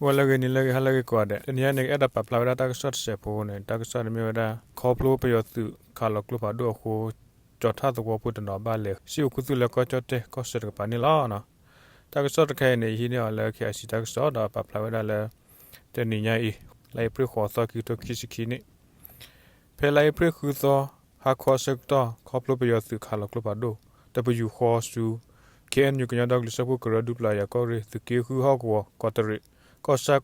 ဂီၤလၢအဂ့ၤ နံၤလၢအဂ့ၤ ဟါလၢအဂ့ၤကိးဂၤဒဲး, တနံၤအံၤန့ၣ် အဲၣ်ဒိးပာ်ဖျါဝဲဒၣ်တၢ်ကစီၣ်တစဲးဖိန့ၣ် တၢ်ကစီၣ်န့ၣ်မ့ၢ်ဝဲဒၣ် ခီဖျိပယီၤသုးခးလီၤကျိဖးဒိၣ်အဃိ ကၠီၤထၣ်သဝီဖိတနီၤဘၣ်လဲၤ စံၣ်အိၣ်ခူသူၣ်လၢကီၢ်ကၠီၣ်တဲၣ်ကီၢ်ဆၢတကပၤန့ၣ်လီၤ. တၢ်ကစီၣ်တခါအံၤန့ၣ် ယဟံးန့ၢ်အီၤလၢ KIC တၢ်ကစီၣ် ဒီးပာ်ဖျါဝဲဒၣ်လၢ တနံၤညါအံၤ လါအ့ဖြ့ၣ်ဃိးသီ ခံကထိခံဆံခံနံၣ် ဖဲလါအ့ဖြ့ၣ်ဃုသီ ဟါခီအဆၢကတီၢ် ခီဖျိပယီၤသုးခးလီၤကျိဖးဒိၣ် တပယူာ်ဃီဆူ KNU ကညီဒီကလုာ်စၢဖှိၣ်ကရၢ ဒူပျၤယၤကီၢ်ရ့ၣ် သုးက့ဃုဟီၣ်ကဝီၤ ကီးတရံး ကီၢ်ဆၣ်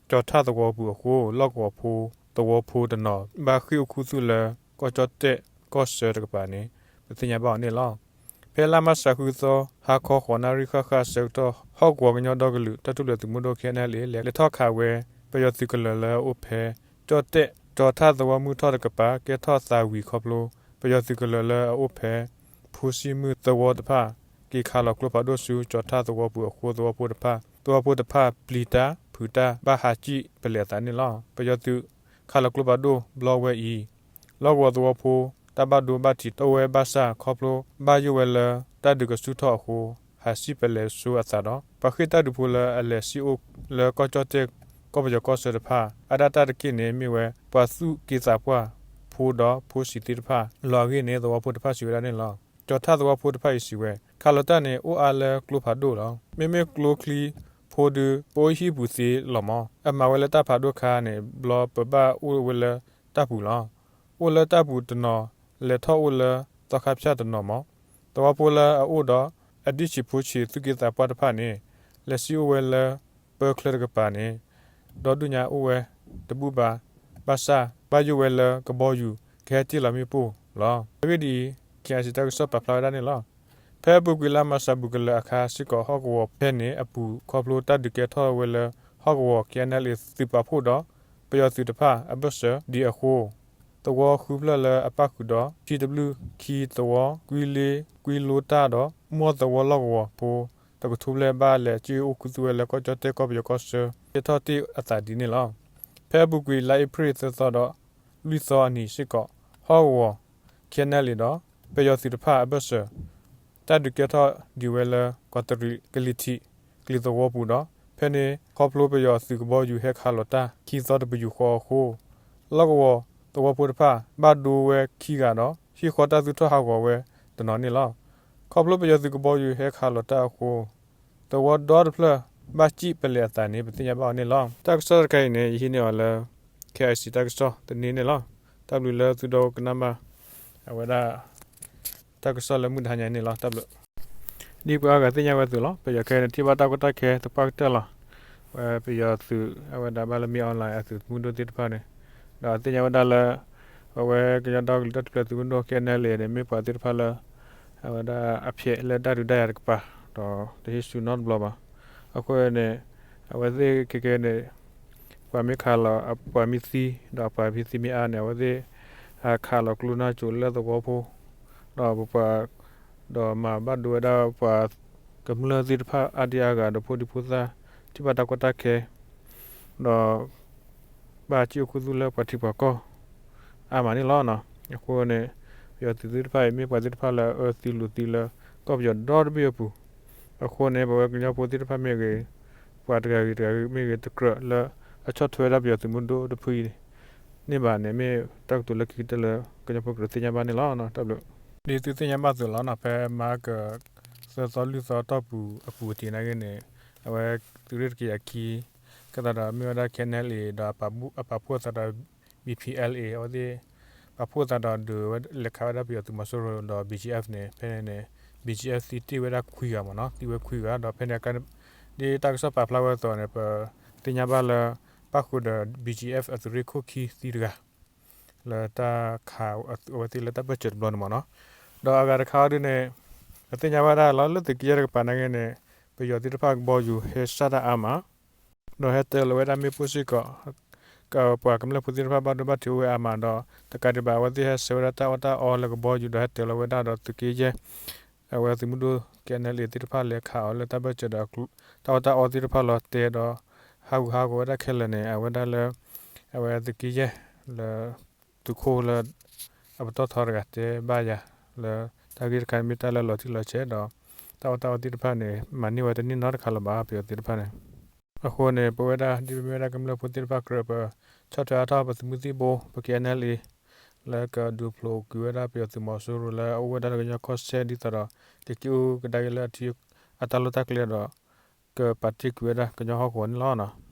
ကၠီၤထၣ်သဝီပူၤအဃိ လီၢ်ကဝီၤဖိသဝီဖိတနီၤ ဘၣ်ဃ့ၢ်အိၣ်ခူသူၣ်လၢ ကီၢ်ကၠီၣ်တဲၣ်ကီၢ်ဆၢတကပၤန့ၣ် ပသ့ၣ်ညါဘၣ်အီၤန့ၣ်လီၤ. ဖဲလါမးရှးဃုသီ ဟါခီဃိးနၣ်ရံၣ်ဃၣ်ဃၣ်အဆၢကတီၢ် ဟီၣ်ကဝီၤကညီဒီကလုာ် တၢ်ထူၣ်ဖျဲးသုးမုၢ်ဒိၣ် KNLA လဲၤလဲၤထီၣ်ခးဝဲ ပယီၤသုးကလၢၤလၢအအိၣ်ဖဲ ကၠီၣ်တဲၣ် ကၠီၤထၣ်သဝီမုၢ်ထီၣ်တကပၤ ကဲထီၣ်သးဝံၤခီဖျိ ပယီၤသုးကလၢၤလၢအအိၣ်ဖဲ ဖိစံမုၢ်သဝီတဖၣ် က့ၤခးလီၤကျိဖးဒိၣ်ဆူ ကၠီၤထၣ်သဝီပူၤအဃိ သဝီဖိတဖၣ် သဝီဖိတဖၣ်ပျံၤတၢ်ဖုးတၢ် ဘၣ်ဟးစံၣ်ပလဲၤအသးန့ၣ်လီၤ. ပယီၤသုးခးလီၤကျိဖးဒိၣ်ဘျီဝဲအံၤ လီၢ်ကဝီၤသဝီဖိ တၢ်ဘၣ်ဒိဘၣ်ထံးတအိၣ်ဝဲဘၣ်ဆၣ် ခီဖျိဘၣ်ယိၣ်ဝဲလၢ တၢ်ဒုးကဆူၣ်ထီၣ်အဃိ ဟးစံၣ်ပလဲၤဆိအသးဒီး ပှၤဃ့ၢ်တၢ်ဒုးဖိလၢအလဲၤစံၣ်အိၣ်လၢကီၢ်ကၠီၣ်တဲၣ် ကီၢ်ပယီၤကီၢ်ဆၢတဖၣ် အါဒၣ်တၢ်တက့ၢ်န့ၣ် မ့ၢ်ဝဲပှၤသူၣ်က့သးပှၢ်ဖိဒီးဖိဆံးသ့ၣ်တဖၣ်လီၤအဂ့ၢ်န့ၣ် သဝီဖိတဖၣ်စံးဝဲဒၣ်န့ၣ်လီၤ. ကၠီၤထၣ်သဝီဖိတဖၣ်အံၤစံးဝဲ ခးလီၤတၢ်န့ၣ် အိၣ်အါလၢကျိဖးဒိၣ်လီၤ. မ့မ့ၢ်ကျိချံဖိဒုး ပအိၣ်ဟံၣ်ပူၤသ့လီၤမး. အမၤဝဲလၢတၢ်ဖးဒိၣ်ခါန့ၣ် ဘျီပဘၣ်အိၣ်ဝဲလၢတၢ်ပူၤလီၤ. အိၣ်လၢတၢ်ပူၤတနီၤ လဲၤထီၣ်အိၣ်လၢသီခါဖၠၣ်တနီၤမး. သဝီဖိလၢအအိၣ်ဒီး အဒံၣ်ဆံးဖိဆံးသူၣ်က့သးပှၢ်တဖၣ်န့ၣ် လဲၤစံၣ်အိၣ်ဝဲလၢပၢချၢတကပၤန့ၣ် ဒီဒူၣ်ညါအိၣ်ဝဲတဘူၣ်ဘၣ်. ဘၣ်ဆၣ် ဘၣ်ယိၣ်ဝဲလၢကဘီယူၤ ကဟဲတ့ၢ်လီၤမ့ၣ်ပိၢ်လီၤ. အဂ့ၢ်ဒ်အံၤ KIC တၢ်ကစီၣ်ပာ်ဖျါဝဲဒၣ်န့ၣ်လီၤ. ဖဲအပူၤကွံာ်လါမးရှးဘူးကလၢၤအခါစ့ၢ်ကီး ဟီၣ်ကဝီၤဖဲန့ၣ်အပူၤ ခီဖျိတၢ်ဒုးကဲထီၣ်ဝဲလၢ ဟီၣ်ကဝီၤ KNLA သုးပာ်ဖှိၣ်ဒီး ပယီၤသုးတဖၣ်အဘၢၣ်စၢၤဒံးအဃိ သဝီဃုဖျၢၣ်လၢအပၣ်ဃုာ်ဒီး ထံတဘျုးခံသဝီ ကွံလ့ ကွံလိတၢ်ဒီး မီၢ်သဝီလီၢ်ကဝီၤဖိ တကထိဘျဲၣ်ဘၣ်လဲၤစံၣ်အိၣ်ခူသူၣ်ဝဲလၢကီၢ်ကၠီၣ်တဲၣ်ကီၢ်ပယီၤကီၢ်ဆၢ ကဲထီၣ်တ့ၢ်အသးဒ်န့ၣ်လီၤ. ဖဲအပူၤကွံာ်လါအ့ဖြ့ၣ်သၢသီဒီး လွံၢ်သီအနံၤစ့ၢ်ကီး ဟီၣ်ကဝီၤ KNLA ဒီး ပယီၤသုးတဖၣ်အဘၢၣ်စၢၤ တၢ်ဒုးကဲထီၣ်ဒံးဝဲလၢ ကီးတရံးကလံၤထံး ကလံၤသဝီပူၤဒီး ဖဲန့ၣ်ခီဖျိပယီၤသုးကဘီယူၤဟဲခးလီၤတၢ်ခံသီတပယူာ်ဃီအဃိ လီၢ်ကဝီၤသဝီဖိတဖၣ် ဘၣ်ဒိဝဲခံဂၤဒီး ဟံၣ်ဃီတၢ်သူၣ်ထီၣ်ဟးဂီၤဝဲတနီၤန့ၣ်လီၤ. ခီဖျိပယီၤသုးကဘီယူၤဟဲခးလီၤတၢ်အဃိ သဝီဒီတဖျၢၣ် ဘၣ်စံၣ်ပလဲၤအသးန့ၣ် ပသ့ၣ်ညါဘၣ်အီၤန့ၣ်လီၤ. တၢ်ကစီၣ်တခါအံၤန့ၣ် ယဟံးန့ၢ်အီၤလၢ KIC တၢ်ကစီၣ်သန့န့ၣ်လီၤ. တၢ်ဘျုးလၢသုဒိကနၣ်ဘၣ် အဝဲဒၣ် တၢ်ကစီၣ်လၢမုၢ်တဟါညါန့ၣ်လီၤ. တၢ်ဘျုး ဒ်ပှၤအါဂၤသ့ၣ်ညါဝဲအသိးလီၤ. ပယီၤခဲအံၤန့ၣ် ထံၣ်ဘၣ်တၢ်ကီတၢ်ခဲသပှၢ်ကတၢၢ်လီၤ. ဝဲပယီၤသုး အဝဲဒၣ်ဘၣ်လၢ မင်းအောင်လှိုင် အသုးမုၢ်ဒိၣ်သ့ၣ်တဖၣ်န့ၣ် ဒီးသ့ၣ်ညါဝဲဒၣ်လၢ အဝဲကညီဒီကလုာ်တၢ်ထူၣ်ဖျဲးသုးမုၢ်ဒိၣ် KNLA န့ၣ် မ့ၢ်ပှၤသ့ၣ်တဖၣ်လၢ အဝဲဒၣ်အဖျဲးလၢတၢ်ဒုးတၢ်ယၤတကပၤ ဒီးတဟ့ၣ်ဆူၣ်နီတဘျီဘၣ်. အဃိန့ၣ် အဝဲသ့ၣ်ခဲကဲန့ၣ် ပှၤမ့ၢ်ခးလီၤ ပှၤမ့ၢ်သံ ဒီးပှၤမ့ၢ်သံမ့ၢ်အါန့ၣ် အဝဲသ့ၣ် ခးလီၤကျိနၢ်ကၠိလၢသဝီဖိ ဒီးပပှၤ ဒီးမၤဘၣ်ဒိဝဲဒၣ်ပှၤကမျၢၢ်သ့ၣ်တဖၣ်အါဒံအါဂၤ ဒီးဖိဒံဖိသၣ် ထံၣ်ဘၣ်တၢ်ကီတၢ်ခဲ ဒီး ဘၣ်စံၣ်အိၣ်ခူသူၣ်လၢပှၤထံပှၤကီၢ် အါမးန့ၣ်လီၤ. အဃိန့ၣ် ပယီၤသုးသ့ၣ်တဖၣ်အံၤ မ့ၢ်ပှၤသ့ၣ်တဖၣ်လၢအအၢသံလိာ်သံလၢ ကီၢ်ပယီၤဒီတဘ့ၣ်အပူၤ အဃိန့ၣ် ပဝဲကညီဖိသ့ၣ်တဖၣ်မ့ၢ်ဂ့ၤ ပှၤတဂၤဂ့ၤတဂၤဂ့ၤမ့ၢ်ဂ့ၤ တကြၢးလၢအဆီၣ်ထွဲဝဲဒၣ်ပယီၤသုးမုၢ်ဒိၣ်တဖုအံၤန့ၣ်ဘၣ်န့ၣ် မ့ၢ်တၢ်ကတိၤလၢခံကတၢၢ်လၢ ကညီဖိကရၢသ့ၣ်ညါဘၣ်န့ၣ်လီၤ. တၢ်ဘျုး ဒ်သုသ့ၣ်ညါဘၣ်အသိးလီၤနီၤ ဖဲမဟါက သၢသီလွံၢ်သီတီၢ်ပူၤအပူၤအတံၤနာ်က့န့ၣ် အဝဲသုးရ့ၣ်တကယၤခံ ကဲသးဒီးမ့ၢ်ဝဲဒၣ် KNLA ဒီးအပာ်ဖှိၣ်အသးဒီး BPLA အဝဲသ့ၣ် ပာ်ဖှိၣ်အသးဒီးဒုးဝဲလဲၤခးဝဲဒၣ်ပယီၤသုးမီၤစိရိၤဒီး BGF န့ၣ် ဖဲန့ၣ်န့ၣ် BGF သံတ့ၢ်ဝဲဒၣ်ခွံဂၤမ့ၢ်နီၤ သံဝဲခွံဂၤ ဒီးဖဲန့ၣ် ဒ်တၢ်ကစီၣ်ပာ်ဖျါဝဲအသိးန့ၣ် ပသ့ၣ်ညါဘၣ်လၢ ပၣ်ဃုာ်ဒီး BGF အသုးရ့ၣ်ခိၣ်ခံသံတဂၤ လၢတၢ်ခးအဝဲသ့ၣ်လၢတၢ်ဘၢၣ်စၢၤတဘျီန့ၣ်မ့ၢ်နီၤ ဒီးအဂၤတခါအံၤဒုန့ၣ် ပသ့ၣ်ညါဘၣ်ဒၣ်လီၤ လၢသုးက့ယဲၢ်တကပၤနာ်က့န့ၣ် ပယီၤသ့ၣ်တဖၣ်ကဘီယူၤဟဲစၢ်တၢ်အါမး ဒီးဟဲတၢလီၤဝဲဒၣ်မ့ၣ်ပိၢ်စ့ၢ်ကီး ပှၤကမျၢၢ်ဖိသ့ၣ်တဖၣ်ဘၣ်ဒိဘၣ်ထံးအိၣ်ဝဲအါမးဒီး တကးဒံးဘၣ် အဝဲသ့ၣ်ဟဲဆှၢဝဲဒၣ်တၢ်အီၣ်တၢ်အီလၢကဘီယူၤဒီးဟဲတၢလီၤဝဲဒၣ်ဒီးသုးက့ယဲၢ် အဝဲသုးမုၢ်ဒိၣ် KNLA သ့ၣ်တဖၣ်လဲၤခးအီၤလၢတၢ်ဘၢၣ်စၢၤဒီး တၢ်အီၣ်တၢ်အီသ့ၣ်တဖၣ်လီၤတဲာ်ဒီး ဟးဂူာ်ဟးဂီၤဝဲဒၣ်ခဲလၢာ်န့ၣ် အဝဲဒၣ်လၢ အဝဲသုးက့ယဲၢ်လၢ သုးခိၣ်လၢ အပတီၢ်ထီတဂၤတဲဘၣ်ယၤလၢ တၢ်ဂ့ၢ်တခါန့ၣ်မ့ၢ်တၢ်လၢလီၤတံၢ်လီၤဆဲးဒီး တၢ်အီၣ်တၢ်အီသ့ၣ်တဖၣ်န့ၣ် မၤန့ၢ်ဝဲတန့ၢ်နီတခါလၢၤဘၣ် ပယီၤသ့ၣ်တဖၣ်န့ၣ် အဃိန့ၣ် ပဝဲဒၣ်ဒ်ပမ့ၢ်ဝဲဒၣ်ကမျၢၢ်ဖိသ့ၣ်တဖၣ်ကြၢး ပဆီၣ်ထွဲအါထီၣ်ပသုးမုၢ်သံၣ်ဘိ ပ KNLA လၢကဒုးဖျိးကွံာ်ဝဲဒၣ်ပယီၤသုးမီၤစိရိၤ လၢအအိၣ်ဝဲဒၣ်လၢကညီကီၢ်စဲၣ် ဒ်သိးဒီး ကက့ၤအိၣ်ကဒါက့ၤလၢအထံအတၢ်လီၢ်တၢ်ကျဲဒီး ကပာ်တ့ၢ်ကွံာ်ဝဲဒၣ်ကညီဟီၣ်ကဝီၤန့ၣ်လီၤ.